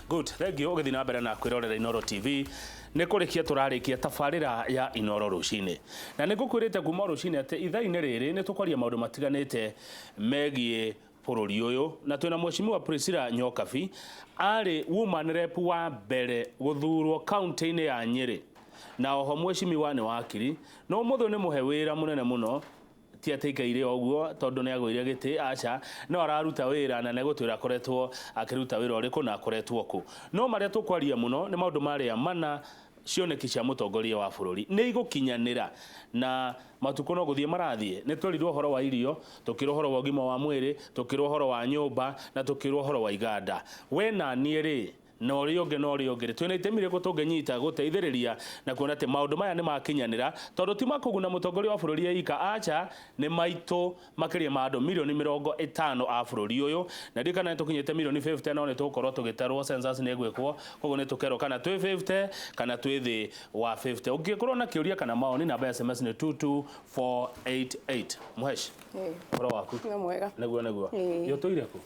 Good, thank you. Ũgĩthiĩ na mbere na kwĩrorera Inooro TV, nĩ kũrĩkia tũrarĩkia tabarĩra ya Inooro rũcinĩ, na nĩ ngũkwĩrĩte kuma rũcinĩ atĩ ithaa-inĩ rĩrĩ nĩ tũkwaria maũndũ matiganĩte megiĩ bũrũri ũyũ, na twĩna Mheshimiwa Priscilla Nyokabi, arĩ woman rep wa mbere gũthurwo kaunti-inĩ ya Nyĩrĩ, na oho mheshimiwa nĩ wakiri, na ũmũthĩ nĩ mũhe wĩra mũnene mũno. Ti atĩ aikaire o ũguo tondũ nĩ agũire gĩtĩ, aca, no araruta wĩra na nĩ egũtwĩra akoretwo akĩruta wĩra ũrĩkũ na akoretwo kũ. No marĩa tũkwaria mũno nĩ maũndũ marĩa mana cioneki cia mũtongoria wa bũrũri nĩ igũkinyanĩra na matukũ no gũthiĩ marathiĩ. Nĩ twerirwo ũhoro wa irio, tũkĩrwo ũhoro wa ũgima wa mwĩrĩ, tũkĩrwo ũhoro wa nyũmba na tũkĩrwo ũhoro wa iganda. We na niĩ rĩ, na ũrĩa ũngĩ na ũrĩa ũngĩ, twĩna itemi rĩrĩkũ tũngĩnyita gũteithĩrĩria na kuona atĩ maũndũ maya nĩ makinyanĩra, tondũ ti makũguna mũtongoria wa bũrũri eika, aca, nĩ maitũ makĩria ma andũ mirioni 50 a bũrũri ũyũ. Na ndiũĩ kana nĩ tũkinyĩte mirioni 50, no nĩ tũgũkorwo tũgĩtarwo, census nĩ ĩgwĩkwo, koguo nĩ tũkerwo kana twĩ 50 kana twĩ thĩ wa 50. Ũngĩkorwo na kĩũria kana maoni, namba ya SMS nĩ 22488. Mũhesh, ũhoro waku? Nĩ mwega. Nĩguo nĩguo. Ũtũire kũ?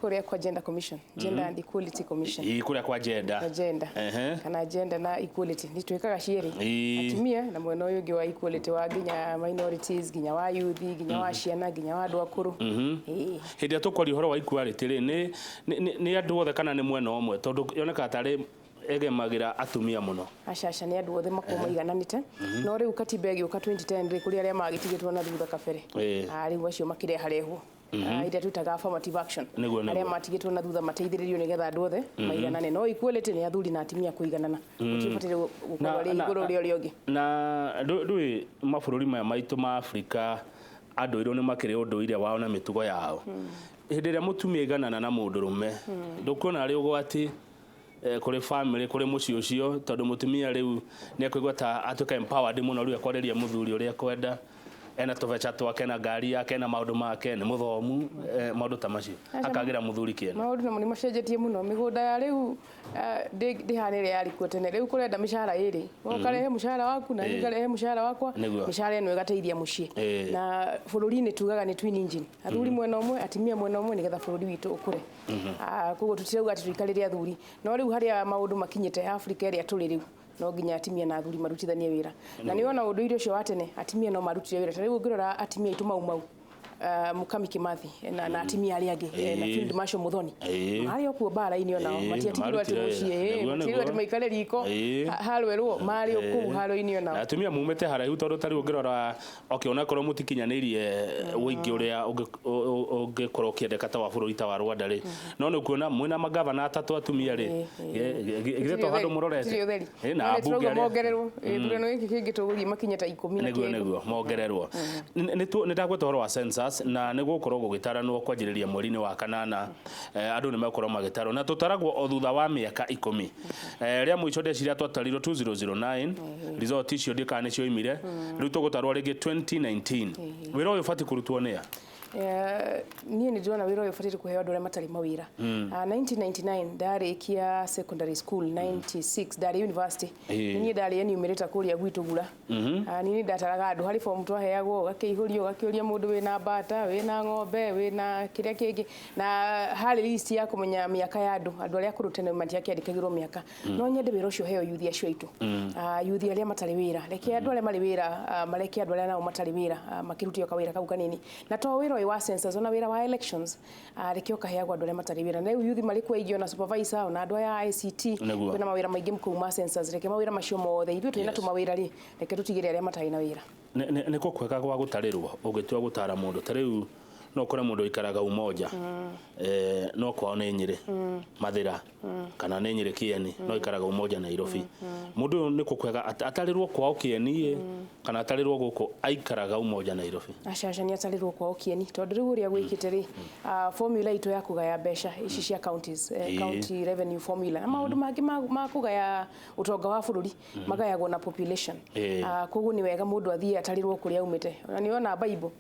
Kũrĩa kwa Gender Commission, Gender and Equality Commission. Ii, kũrĩa kwa gender. Kwa gender. Kana gender na equality nĩ twĩkaga cierĩ, atumia na mwena ũyũ ũngĩ wa equality wa nginya minorities, nginya wa youth, nginya wa ciana, nginya wa andũ akũrũ. Hĩndĩ ĩrĩa tũkwaria ũhoro wa equality rĩ, nĩ andũ othe kana nĩ mwena ũmwe? Tondũ yonekaga tarĩ egemagĩra atumia mũno. Aca, aca, nĩ andũ othe makorwo maigananĩte, no rĩu katiba ĩgĩũka 2010 rĩ, kũrĩ arĩa magĩtigĩtwo na thutha kabere. Ah, rĩu acio makĩreharehwo. Ah, iria twĩtaga affirmative action. Arĩa matigĩtwo na thutha mateithĩrĩrio nĩgetha andũ othe maiganane, no equality nĩ athuri na atumia kũiganana, gũtirĩ bataire gũkorwo arĩ igũrũ rĩa ũrĩa ũngĩ. Na ndũĩ mabũrũri maya maitũ ma Afrika, andũ airũ nĩ makĩrĩ ũndũire wao na mĩtugo yao. Hĩndĩ ĩrĩa mũtumia aiganana na mũndũrũme, ndũkuona arĩ ũgwati kũrĩ family, kũrĩ mũciĩ ũcio? Tondũ mũtumia rĩu nĩ ekũigua ta atuĩka empowered mũno, rĩu ekwarĩria mũthuri ũrĩa ekwenda, ena tũbeca twake na ngari yake na maũndũ make, nĩ mũthomu, maũndũ ta macio, akagĩra mũthuri kĩene. Maũndũ namo nĩ macenjetie mũno. Mĩgũnda ya rĩu ndĩhana ĩrĩa yarĩ kuo tene. Rĩu kũrenda mĩcara ĩrĩ, we ũkarehe mũcara waku na niĩ ngarehe mũcara wakwa, mĩcara ĩno ĩgateithia mũciĩ. Na bũrũri-inĩ tugaga nĩ twin engine, athuri mwena ũmwe, atumia mwena ũmwe, nĩgetha bũrũri witũ ũkũre. Ah, koguo tũtirauga atĩ tũikarĩre athuri, no rĩu harĩa maũndũ makinyĩte Afrika ĩrĩa tũrĩ rĩu, no nginya atumia na athuri marutithanie wĩra. Na nĩ wona ũndũire ũcio wa tene, atumia no marutire wĩra. Ta rĩu ũngĩrora atumia aitũ Mau Mau, Mukami Kimathi na atumia arĩa angĩ, na Field Marshal Muthoni, marĩ o kuo mbara-inĩ onao, matiatigirwo atĩ Marutire mũciĩ, wĩra. Matiatigirwo atĩ maikare riko harwerwo, marĩ o kũu haro-inĩ onao. Na atumia mumĩte haraihu, tondũ ta rĩu ũngĩrora, okay, onakorwo mũtikinyanĩirie ũingĩ ũrĩa ũngĩkorwo ũkĩendeka ta wa bũrũri ta wa Rwanda rĩ, no nĩ ũkuona mwĩna magavana atatũ atumia rĩ, githĩ to handũ mũrorete? Gũtirĩ ũtheri. Na No nĩ ambunge tũrauga arĩa mongererwo gĩthurano gĩkĩ kĩngĩ tũgũthiĩ makinye ta 10 na nĩguo kĩndũ. Nĩguo mongererwo. Nĩ ndagweta ũhoro wa census, na nĩ gũgũkorwo gũgĩtaranwo kwanjĩrĩria mweri-inĩ wa kanana. Andũ nĩ megũkorwo magĩtarwo, na tũtaragwo o thutha wa mĩaka 10. Rĩa mũico ndeciria twatarirwo 2009, result icio ndiũĩ kana nĩ cioimire. Rĩu tũgũtarwo rĩngĩ 2019. Wĩra ũyũ ũbatiĩ kũrutwo nĩa? Niĩ nĩ ndĩrona wĩra ũyũ ũbataire kũheo andũ arĩa matarĩ mawĩra. Ah, 1999 ndarĩkia secondary school, 96 ndarĩ university. Nĩ niĩ ndarĩ enumerator kũrĩa gwitũ Gura. Ah, nĩ niĩ ndataraga andũ. Harĩ form twaheagwo, ũgakĩihũria, ũgakĩũria mũndũ wĩna mbata, wĩna ng'ombe, wĩna kĩrĩa kĩngĩ, na harĩ list ya kũmenya mĩaka ya andũ. Andũ arĩa akũrũ tene matiakĩandĩkagĩrwo mĩaka. No nyende wĩra ũcio ũheo yuthi acio aitũ, ah, yuthi arĩa matarĩ wĩra. Reke andũ arĩa marĩ wĩra, ah, mareke andũ arĩa nao matarĩ wĩra, ah, makĩrute o kawĩra kau kanini. Na to wĩra ũyũ wa census, ona wĩra wa elections, ah, reke ũkaheagwo andũ arĩa matarĩ wĩra. Na rĩu yuthi marĩ kuo aingĩ, ona supervisor, ona andũ aya a ICT. Kwĩna mawĩra maingĩ kũu ma census. Reke mawĩra macio mothe, ithuĩ twĩna tũmawĩra rĩ, reke tũtigĩre arĩa matarĩ na wĩra. Nĩ kũ kwega gwa gũtarĩrwo ũngĩtua gũtara mũndũ? Ta rĩu no ũkore mũndũ ũikaraga Umoja, no kwao nĩ Nyĩrĩ Mathĩra, kana nĩ Nyĩrĩ Kĩeni, no aikaraga Umoja Nairobi. Mũndũ ũyũ nĩ kũ kwega atarĩrwo kwao Kĩeni ĩ, kana atarĩrwo gũkũ aikaraga Umoja Nairobi? Aca, aca, nĩ atarĩrwo kwao Kĩeni, tondũ rĩu ũrĩa gwĩkĩte rĩ, formula itũ ya kũgaya mbeca ici cia counties, county revenue formula na maũndũ mangĩ ma kũgaya ũtonga wa bũrũri magayagwo na population. Ah, koguo nĩ wega mũndũ athiĩ atarĩrwo kũrĩa aumĩte. Ona nĩ ona Bible,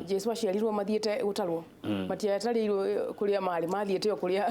Jesu aciarirwo mathiĩte gũtarwo. Matiatarĩirwo kũrĩa marĩ, mathiĩte o kũrĩa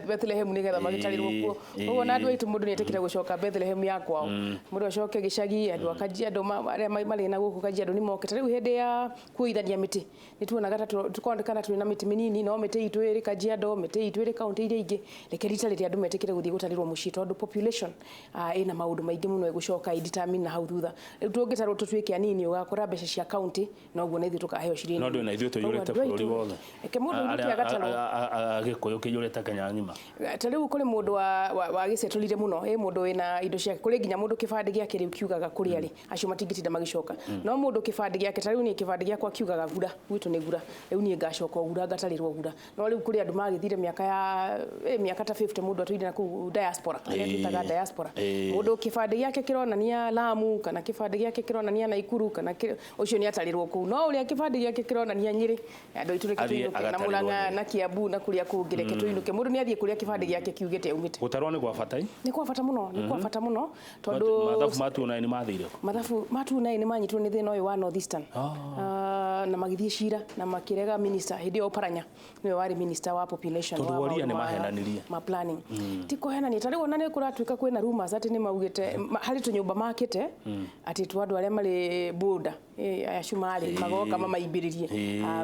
Bethlehem nĩgetha magĩtarĩrwo kuo. Koguo na andũ aitũ mũndũ nĩetĩkĩre gũcoka Bethlehem ya kwao, mũndũ acoke gĩcagi, andũ a Kajiado arĩa marĩ na gũkũ Kajiado nĩ moke. Ta rĩu hĩndĩ ya kuoithania mĩtĩ nĩ tuonaga ta tũkonekana twĩna mĩtĩ mĩnini, no mĩtĩ itũ ĩrĩ Kajiado, mĩtĩ itũ ĩrĩ kaũntĩ iria ingĩ. Reke rita rĩrĩ andũ metĩkĩre gũthiĩ gũtarĩrwo mũciĩ, tondũ population ĩna maũndũ maingĩ mũno ĩgũcoka ĩdetermine na hau thutha. Rĩu tũngĩtarwo tũtuĩke anini, ũgakora mbeca cia kaũntĩ noguo na ithuĩ tũkaheo cirĩ No ndũ na ithuĩ tũiyũrĩte Koguo andũ bũrũri aitũ- wothe. Reke mũndũ ainũke agatarwo. Agĩkũyũ kĩiyũrĩte Kenya ng'ima. Ta rĩu kũrĩ mũndũ wagĩcetũrire mũno, ĩ mũndũ wĩna indo ciake, kũrĩ nginya mũndũ kĩbandĩ gĩake rĩu kiugaga kũrĩa rĩ, acio matingĩtinda magĩcoka. No mũndũ kĩbandĩ gĩake, ta rĩu niĩ kĩbandĩ gĩakwa kiugaga Gura, gwitũ nĩ Gura, rĩu niĩ ngacoka o Gura, ngatarĩrwo Gura. No rĩu kũrĩ andũ magĩthire mĩaka ya mĩaka ta 50, mũndũ atũire na kũu diaspora, arĩa twĩtaga diaspora. Mũndũ kĩbandĩ gĩake kĩronania Lamu, kana kĩbandĩ gĩake kĩronania Naikuru, kana ũcio nĩ atarĩrwo kũu. No ũrĩa kĩbandĩ gĩake kĩronania Nyĩrĩ, andũ aitũ reke Athiĩ tũinũke, na agatarĩrwo Murang'a Nyĩrĩ. na Kiambu na kũrĩa kũngĩ, reke tũinũke. Mũndũ nĩ athiĩ kũrĩa kĩbandĩ gĩake kiugĩte aumĩte. Gũtarwo nĩ gwa bata. Nĩ kwa bata mũno, nĩ kwa bata mũno, tondũ Mathabu ma 29 mathire kũ? Mathabu ma 29 nĩ manyitwo nĩ thĩna ũyũ wa North Eastern. Na magĩthiĩ cira na makĩrega minister hĩndĩ ĩyo Oparanya nĩwe warĩ minister wa population, Tondũ wa woria maũndũ nĩ mahenanirie. ma planning. Ti kũhenania, ta rĩu ona nĩ kũratuĩka kwĩna rumors atĩ nĩ maugĩte harĩ tũnyũmba makĩte atĩ twa andũ arĩa marĩ border, aya Cumarĩ magoka mamaimbĩrĩrie.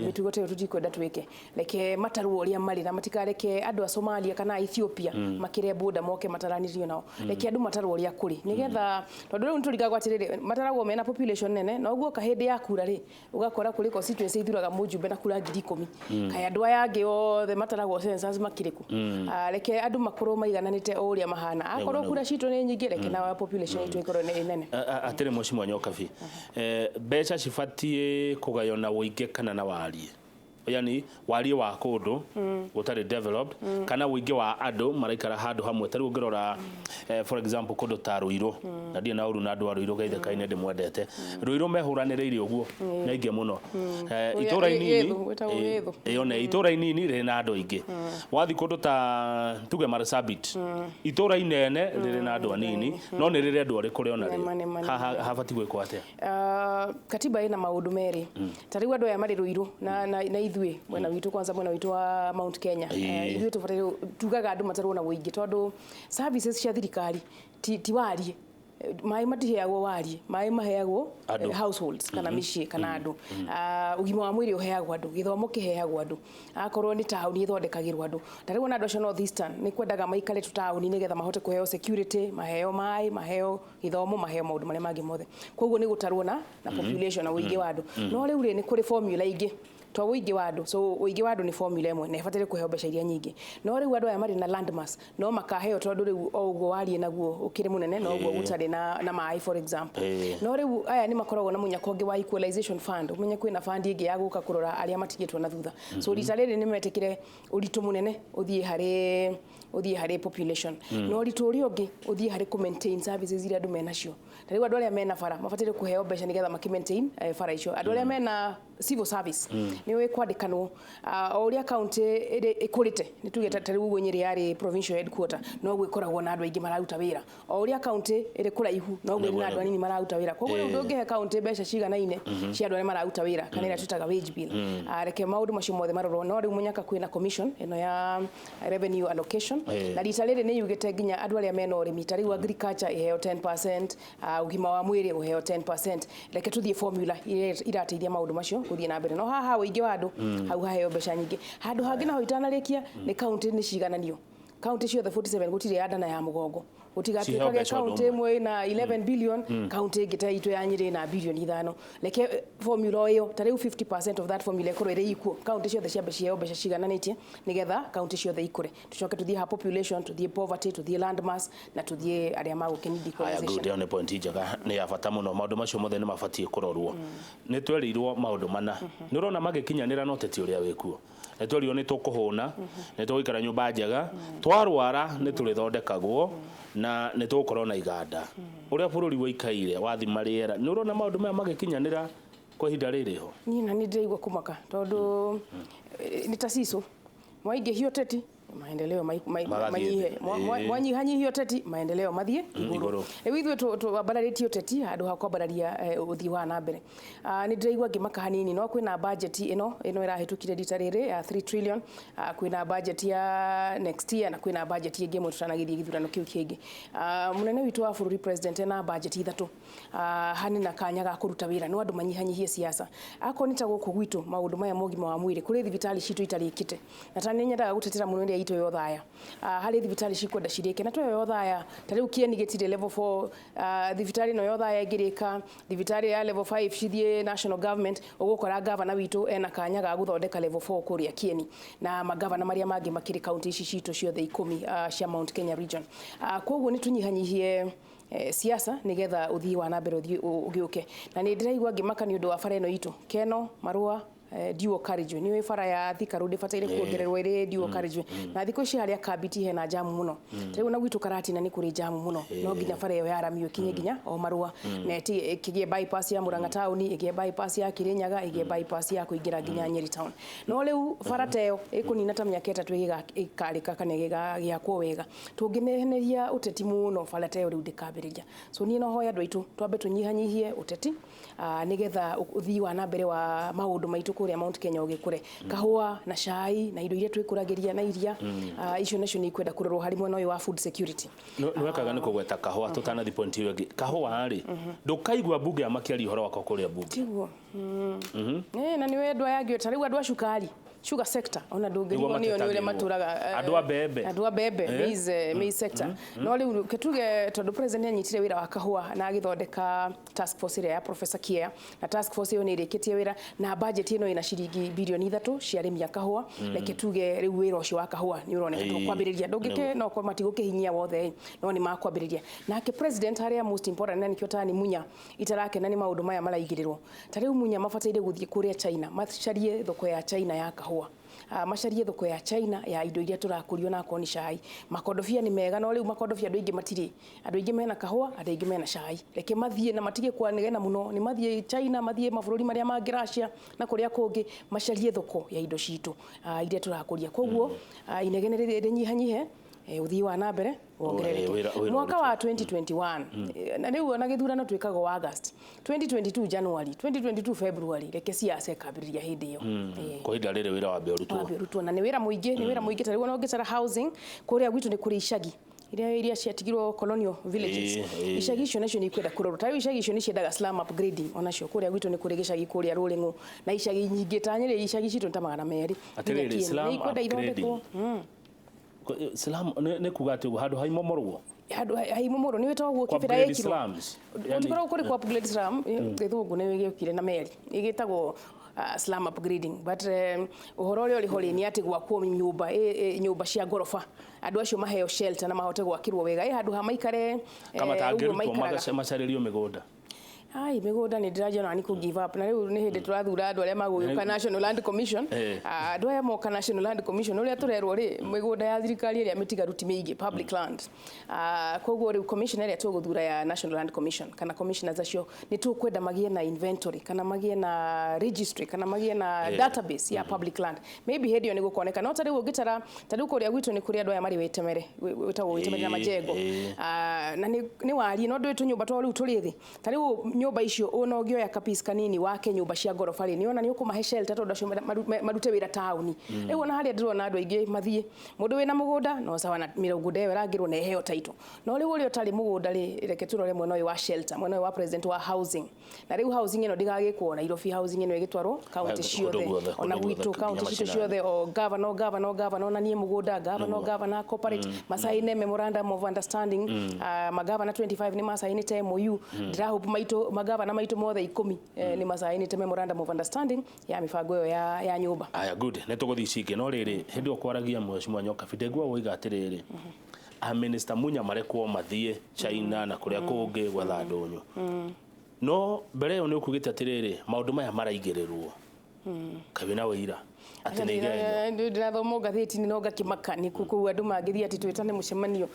Mĩtugo ta ĩyo tũtikwenda twĩke. Reke matarwo ũrĩa marĩ, na matikareke andũ a Somalia kana a Ethiopia makĩre border moke mataranĩrio nao. Reke andũ matarwo ũrĩa kũrĩ, nĩgetha tondũ rĩu nĩtũrigagwo atĩrĩrĩ, mataragwo mena population nene, na ũguo hĩndĩ ya kura rĩ, ũgakora kũrĩ constituency ithuraga mũjumbe na kura 10,000. Kaĩ andũ aya angĩ othe mataragwo census makĩrĩ kũ? Reke andũ makorwo maigananĩte o ũrĩa mahana. Akorwo kura citũ nĩ nyingĩ, reke na population itũ ĩkorwo nĩ nene. Atĩrĩ Mheshimiwa Nyokabi, mbeca cibatiĩ kũgaywo na ũingĩ kana na wariĩ? Yani wariĩ wa kũndũ gũtarĩ developed, kana ũingĩ wa andũ maraikara handũ hamwe? Ta rĩu ũngĩrora, for example, kũndũ ta Ruiru, na ndirĩ na ũru na andũ a Ruiru, geithĩka-inĩ ndĩmwendete, Ruiru mehũranĩrĩire ũguo nĩ aingĩ mũno. Ũrĩa Itũra inini Gĩthũ, gwĩtagwo Gĩthũ. Ĩyo nĩ itũra inini rĩrĩ na andũ aingĩ. Wathiĩ kũndũ ta tuge Marsabit, itũra inene rĩrĩ na andũ anini, no nĩ rĩrĩ andũ arĩkũ rĩona Nĩma, nĩma, rĩ nĩma. Habatiĩ gwĩkwo atĩa? Katiba ĩna maũndũ merĩ. Ta rĩu andũ aya marĩ Ruiru na ithuĩ mwena witũ, kwanza mwena witũ wa Mount Kenya, ithuĩ tũbataire tugaga andũ matarwo na ũingĩ, tondũ services cia thirikari ti wariĩ. Maĩ matiheagwo wariĩ, maĩ maheagwo Andũ. Households kana mĩciĩ kana andũ. Ũgima wa mwĩrĩ ũheagwo andũ, gĩthomo kĩheagwo andũ, akorwo nĩ taũni ĩthondekagĩrwo andũ. Ta rĩu ona andũ acio North Eastern nĩ kwendaga maikare tũtaũni nĩgetha mahote kũheo security, maheo maĩ, maheo gĩthomo, maheo maũndũ marĩa mangĩ mothe. Koguo nĩ gũtarwo na population na ũingĩ wa andũ. No rĩu rĩ, nĩ kũrĩ formula ingĩ to ũingĩ wa andũ. So ũingĩ wa andũ nĩ formula ĩmwe na ĩbataire kũheo mbeca iria nyingĩ. No rĩu andũ aya marĩ na landmass no makaheo, tondũ rĩu o ũguo wariĩ naguo ũkĩrĩ mũnene, no ũguo gũtarĩ na maĩ, for example. No rĩu aya nĩ makoragwo na mũnyaka ũngĩ wa equalization fund. Ũmenye kwĩna fund ĩngĩ ya gũka kũrora arĩa matigĩtwo na thutha. So rita rĩrĩ nĩ metĩkĩre ũritũ mũnene ũthiĩ harĩ population, no ũritũ ũrĩa ũngĩ ũthiĩ harĩ kũ maintain services iria andũ menacio. Ta rĩu andũ arĩa mena bara mabataire kũheo mbeca nĩgetha makĩ maintain bara icio. Andũ arĩa mena civil service nĩ ũĩ kwandĩkanwo, o ũrĩa county ĩrĩ ĩkũrĩte, nĩ tuge ta rĩu ũguo Nyĩrĩ yarĩ provincial headquarter, noguo ĩkoragwo na andũ aingĩ mararuta wĩra. O ũrĩa county ĩrĩ kũraihu, noguo ĩrĩ na andũ anini mararuta wĩra. Koguo rĩu ndũngĩhe county mbeca ciganaine cia andũ arĩa mararuta wĩra, kana ĩrĩa twĩtaga wage bill. Reke maũndũ macio mothe marorwo. No rĩu mũnyaka kwĩna commission ĩno ya revenue allocation, na rita rĩrĩ nĩ yugĩte nginya andũ arĩa mena ũrĩmi, ta rĩu agriculture ĩheo 10%, ũgima wa mwĩrĩ ũheo 10%. Reke tũthiĩ formula iria irateithia maũndũ macio gũthiĩ na mbere. No haha ũingĩ wa andũ hau haheo mbeca nyingĩ. Handũ hangĩ naho itanarĩkia nĩ county nĩ cigananio, county ciothe 47, gũtirĩ ya nda na ya mũgongo. Ciheo Gũtigatuĩkage mbeca ũndũ county ũmwe. ĩmwe ĩna 11 billion, county ĩngĩ ta itũ ya Nyĩrĩ na bilioni 5. Reke formula ĩyo, ta rĩu 50% of that formula ĩkorwo ĩrĩ equal, county ciothe ciambe ciheo mbeca cigananĩtie nĩgetha county ciothe ikũre. Tũcoke tũthiĩ ha population, tũthiĩ poverty, tũthiĩ land mass, na tũthiĩ arĩa magũkĩnidi Aya, equalization. good, ĩyo nĩ point njega, nĩ ya bata mũno. Maũndũ macio mothe nĩ mabatiĩ kũrorwo. Nĩ twerirwo maũndũ mana, nĩ ũrona magĩkinyanĩra, no teti ũrĩa wĩkuo. Nĩ twerirwo nĩ tũkũhũna, nĩ tũgũikara nyũmba njega, twarwara nĩ tũrĩthondekagwo, na nĩ tũgũkorwo na iganda. Ũrĩa bũrũri wĩikaire wathima rĩera, nĩ ũrona maũndũ maya magĩkinyanĩra kwa ihinda rĩrĩ ho? Niĩ na nĩ ndĩraigua kũmaka, tondũ nĩ ta cicũ mwaingĩhio ũteti. Maendeleo Magathiĩ manyihe. thĩ. Mwanyihanyihia ũteti, maendeleo mathiĩ igũrũ. Igũrũ. Rĩu ithuĩ twambararĩtie ũteti handũ ha kwambararia ũthii wa na mbere. Nĩ ndĩraigua ngĩmaka hanini, no kwĩna budget ĩno ĩrahĩtũkire rita rĩrĩ ya 3 trillion, kwĩna budget ya next year na kwĩna budget ĩngĩ ĩmwe tũtanagĩthiĩ gĩthurano kĩu kĩngĩ. Mũnene witũ wa bũrũri, president, ena budget ithatũ. Hani na kanya ga kũruta wĩra no andũ manyihanyihie siasa. Akorwo nĩ ta gũkũ gwitũ maũndũ maya ma ũgima wa mwĩrĩ, kũrĩ thibitarĩ citũ itarĩkĩte, na ta nĩ nyendaga gũtetera mũno ĩrĩa itũ ya Othaya. Harĩ thibitarĩ cikwenda cirĩke na toyo ya Othaya, ta rĩu Kieni gĩtirĩ level 4. Thibitarĩ ĩno ya Othaya ĩngĩrĩka, thibitarĩ ya level 5 cithiĩ national government, ũgũkora gavana witũ ena kanya ga gũthondeka level 4 kũrĩa Kieni na magavana marĩa mangĩ makĩrĩ kaunti ici citũ ciothe 10 cia Mount Kenya region. Koguo nĩ tũnyihanyihie siasa nigetha uthii wa na mbere ũthiĩ ũgĩũke. Na nĩ ndĩraigua ngĩmaka nĩ ũndũ wa bara ĩno itũ Keno Marũa dual carriageway. Nĩ ũĩ bara ya Thika Road ĩbataire kuongererwo ĩrĩ dual carriageway, na thikũ ici harĩa Kabiti hena jamu mũno. Ta rĩu na gwitũ Karatina nĩ kũrĩ jamu mũno. No nginya bara ĩyo yaramio ĩkinye nginya o Marũa na ĩkĩgĩe bypass ya Murang'a town, ĩgĩe bypass ya Kirinyaga, ĩgĩe bypass ya kũingĩra nginya Nyeri town. No rĩu bara ta ĩyo ĩkũnina ta mĩaka 3 ĩgĩkarĩka kana ĩgĩgakwo wega. Tũngĩneneria ũteti mũno, bara ta ĩyo rĩu ndĩkambĩrĩria. So niĩ no hoya andũ aitũ twambe tũnyihanyihie ũteti, nĩgetha ũthii wa na mbere wa maũndũ maitũ kũrĩa Mount Kenya ũgĩkũre. Kahũa na cai na indo iria twĩkũragĩria na iria, icio nacio nĩ ikwenda kũrorwo harĩ mwena ũyũ wa food security. Nĩ wekaga nĩ kũgweta kahũa. Tũtanathi point ĩyo ĩngĩ, kahũa rĩ, ndũkaigua mbunge ya makĩaria ũhoro wakwa kũrĩa mbunge. Tiguo. Na nĩ andũ aya angĩ, ta rĩu andũ a cukari, sugar sector, ona ndũngĩrigwo nĩo nĩ ũrĩa matũraga. Andũ a mbembe. Andũ a mbembe, maize sector. No rĩu ketuge tondũ president nĩanyitire wĩra wa kahũa na agĩthondeka task force ĩrĩa ya Professor Kiea, na task force ĩyo nĩ ĩrĩkĩtie wĩra, na budget ĩno ĩna ciringi birioni 3 cia arĩmi a kahũa. Reke tuge rĩu wĩra ũcio wa kahũa nĩ ũroneka tũkwambĩrĩria. Ndũngĩke no kwa matigũkĩhinyia wothe, no nĩ makwambĩrĩria. Nake president, harĩa most important, na nĩkĩo tani Munya itarakena nĩ maũndũ maya maraigĩrĩrwo. Ta rĩu Munya mabataire gũthiĩ kũrĩa China, macarie thoko ya China ya kahũa, macarie thoko ya China ya indo iria tũrakũrio, na akorwo nĩ cai. Makondobia nĩ mega, no rĩu makondobia andũ aingĩ matirĩ. Andũ aingĩ mena kahũa, andũ aingĩ mena cai. Reke mathiĩ na matige kwanegena mũno. Nĩ mathiĩ China, mathiĩ mabũrũri marĩa mangĩ, Russia na kũrĩa kũngĩ, macarie thoko ya indo citũ iria tũrakũria. Koguo inegene rĩnyihanyihe, ũthii wa na mbere wongerereke. Wĩra Mwaka wa 2021, na rĩu ona gĩthurano twĩkaga o August 2022, January 2022, February, reke siasa ĩkambĩrĩria hĩndĩ ĩyo. Kwa ihinda rĩrĩ wĩra wambe ũrutwo. Wambe ũrutwo, na nĩ wĩra mũingĩ, nĩ wĩra mũingĩ. Ta rĩu ona ũngĩcara housing, kũrĩa gwitũ nĩ kũrĩ icagi iria ciatigirwo, colonial villages. Icagi icio nacio nĩ ikwenda kũrorwo. Ta rĩu icagi icio nĩ ciendaga slum upgrading onacio. Kũrĩa gwitũ nĩ kũrĩ gĩcagi kũrĩa Rũrĩng'ũ na icagi nyingĩ. Ta Nyĩrĩ icagi citũ nĩ ta 200. Atĩrĩrĩ, Nginya Kieni. slum Nĩ ikwenda ithondekwo. Slum nĩ kuga atĩ ũguo handũ haimomorwo? Handũ haimomorwo nĩ wĩtagwo guo kĩbĩra Upgrade ĩkirwo. slums. Yani- Gũtikoragwo kũrĩ kwa upgrade slum. Gĩthũngũ nĩ gĩokire na meri ĩgĩtagwo slum upgrading, but ũhoro ũrĩa ũrĩ ho rĩ, nĩ atĩ gwakwo nyũmba, nyũmba cia ngoroba, andũ acio maheo shelter na mahote gwakĩrwo wega, handũ ha maikare Kama ũguo tangĩrutwo maikaraga. macarĩrio mĩgũnda. Ai, mĩgũnda nĩ ndĩranjia nĩ kũ give up. Na rĩu nĩ hĩndĩ tũrathura andũ arĩa magũgĩũka National Land Commission. Andũ aya moka National Land Commission, ũrĩa tũrerwo rĩ, mĩgũnda ya thirikari ĩrĩa mĩtigaru ti mĩingĩ, public land. Koguo rĩu commission ĩrĩa tũgũthura ya National Land Commission kana commissioners acio, nĩ tũkwenda magĩe na inventory kana magĩe na registry kana magĩe na database ya public land. Maybe hĩndĩ ĩyo nĩ gũkoneka. No ta rĩu ũngĩtara, ta rĩu kũrĩa gwitũ nĩ kũrĩ andũ aya marĩ wĩtemere, wĩtagwo wĩtemere na majengo. Na nĩ warie no ndũĩ tũnyũmba twa rĩu tũrĩ thĩ. Ta rĩu nyũmba icio ona ũngĩoya kapisi kanini wake nyũmba cia ngoroba rĩ, nĩona nĩ ũkũmahe shelter, tondũ acio marute wĩra taũni. Rĩu ona harĩa ndĩrona andũ aingĩ mathiĩ, mũndũ wĩna mũgũnda no sawa, na mĩgũnda ĩyo ĩrangĩrwo na ĩheo title. No rĩu ũrĩa ũtarĩ mũgũnda rĩ, reke tũrore mwena ũyũ wa shelter, mwena ũyũ wa president wa housing. Na rĩu housing ĩno ndĩgagĩkwo Nairobi, housing ĩno ĩgĩtwarwo kaunti Kũndũ ciothe, guothe, ona kũndũ guothe, gwitũ kaunti nginya citũ mashinani. ciothe, o governor, o governor, o governor, ona niĩ mũgũnda governor, o governor corporate masaine memorandum of understanding. Magavana 25 nĩ masainĩte MOU. Ndĩrahope maitũ magavana maitũ mothe 10 nĩ masainĩte memorandum of understanding ya mĩbango ĩyo ya nyũmba. Aya, good, nĩ tũgũthiĩ ici ingĩ. No rĩrĩ, hĩndĩ ĩyo kwaragia mheshimiwa Nyokabi, ndĩngua woiga atĩrĩrĩ, a minister Munya marekwo mathiĩ China na kũrĩa kũngĩ gwetha ndũnyũ. No mbere ĩyo nĩ ũkugĩte atĩrĩrĩ, maũndũ maya maraigĩrĩrwo kaĩ wĩna wĩira? Atĩ nĩ igeranio. Ndĩrathoma ngathĩti-inĩ no ngakĩmaka nĩ kũu andũ mangĩthiĩ atĩ twĩtane mũcemanio,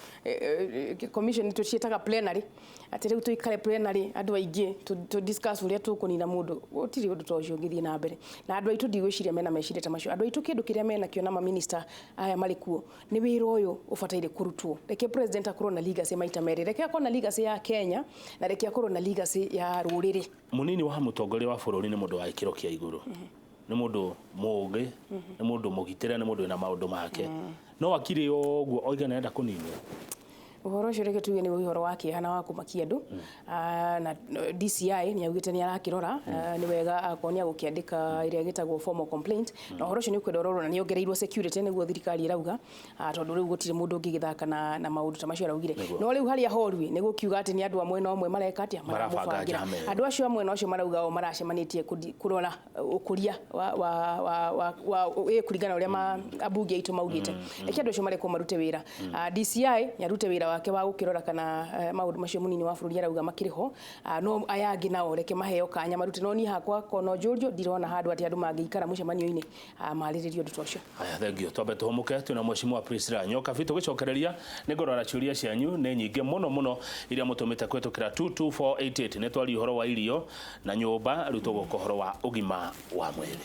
commission tũciĩtaga plenary, atĩ rĩu tũikare plenary andũ aingĩ tũ discuss ũrĩa tũkũnina mũndũ. Gũtirĩ ũndũ ta ũcio ũngĩthiĩ na mbere, na andũ aitũ ndigwĩciria mena meciria ta macio. Andũ aitũ kĩndũ kĩrĩa menakĩo na maminista aya marĩ kuo nĩ wĩra ũyũ ũbataire kũrutwo. Reke president akorwo na legacy maita merĩ, reke akorwo na legacy ya Kenya na reke akorwo na legacy ya rũrĩrĩ. Munini wa mũtongoria wa bũrũri nĩ mũndũ wa gĩkĩro kĩa igũrũ, nĩ mũndũ mũũgĩ, nĩ mũndũ mũgitĩre, nĩ mũndũ wĩna maũndũ make, no akiri ũguo oiga nĩarenda kũninwo. Ũhoro ũcio reke tuge nĩ ũhoro wa kĩeha na wa kũmakia andũ. Na DCI nĩ augĩte nĩ arakĩrora, nĩ wega akorwo nĩ agũkĩandĩka ĩrĩa ĩgĩtagwo formal complaint, na ũhoro ũcio nĩ ũkwenda ũrorwo na nĩ ongereirwo security nĩguo thirikari ĩrauga, tondũ rĩu gũtirĩ mũndũ ũngĩgĩthaka na maũndũ ta macio araugire. No rĩu harĩa horu nĩ gũkiuga atĩ nĩ andũ a mwena ũmwe mareka atĩa, maramũbangĩra. Andũ acio a mwena ũcio marauga o maracemanĩtie kũrora ũkũria wa kũringana ũrĩa ambunge aitũ maugĩte. Reke andũ acio marekwo marute wĩra. DCI nĩ arute wĩra wake wa gũkĩrora kana maũndũ macio munini wa bũrũri arauga makĩrĩ ho, no aya angĩ nao reke maheo kanya marute. No niĩ hakwa kono njũrio ndirona handũ atĩ andũ mangĩikara mũcemanio-inĩ marĩrĩrie ũndũ ta ũcio. Haya, thengio. Twambe tũhũmũke twĩna Mheshimiwa Priscilla Nyokabi. Tũgĩcokereria nĩ ngũrora ciũria cianyu nĩ nyingĩ mũno mũno iria mũtũmĩte kũhĩtũkĩra 22488. Nĩ twaria ũhoro wa irio na nyũmba, rĩu tũgũka ũhoro wa ũgima wa mwĩrĩ.